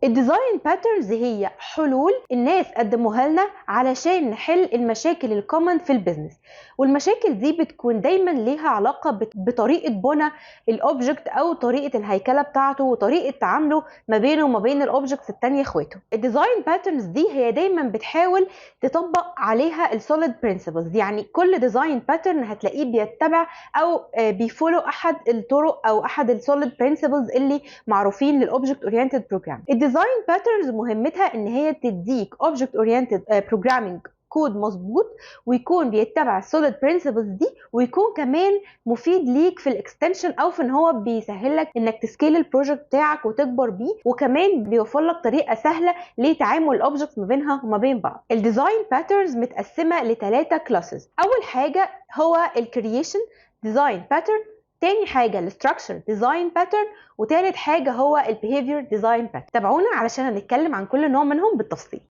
ال design patterns هي حلول الناس قدموها لنا علشان نحل المشاكل ال common في ال business، والمشاكل دي بتكون دايما ليها علاقة بطريقة بنى ال object او طريقه الهيكله بتاعته وطريقه تعامله ما بينه وما بين ال objects التانية اخواته. ال design patterns دي هي دايما بتحاول تطبق عليها ال SOLID principles، يعني كل design pattern هتلاقيه بيتبع او بي follow احد الطرق او احد ال SOLID principles اللي معروفين لل object oriented program. ال design patterns مهمتها ان هي تديك object oriented programming code مظبوط ويكون بيتبع ال SOLID principles دي، ويكون كمان مفيد ليك في ال extension او في ان هو بيسهل لك انك ت scale ال project بتاعك وتكبر بيه، وكمان بيوفر لك طريقه سهلة لتعامل ال objects ما بينها وما بين بعض. ال design patterns متقسمه لثلاثة classes. اول حاجة هو ال creation design pattern، تاني حاجة ال structure design pattern، وتالت حاجة هو ال behavior design pattern. تابعونا علشان هنتكلم عن كل نوع منهم بالتفصيل.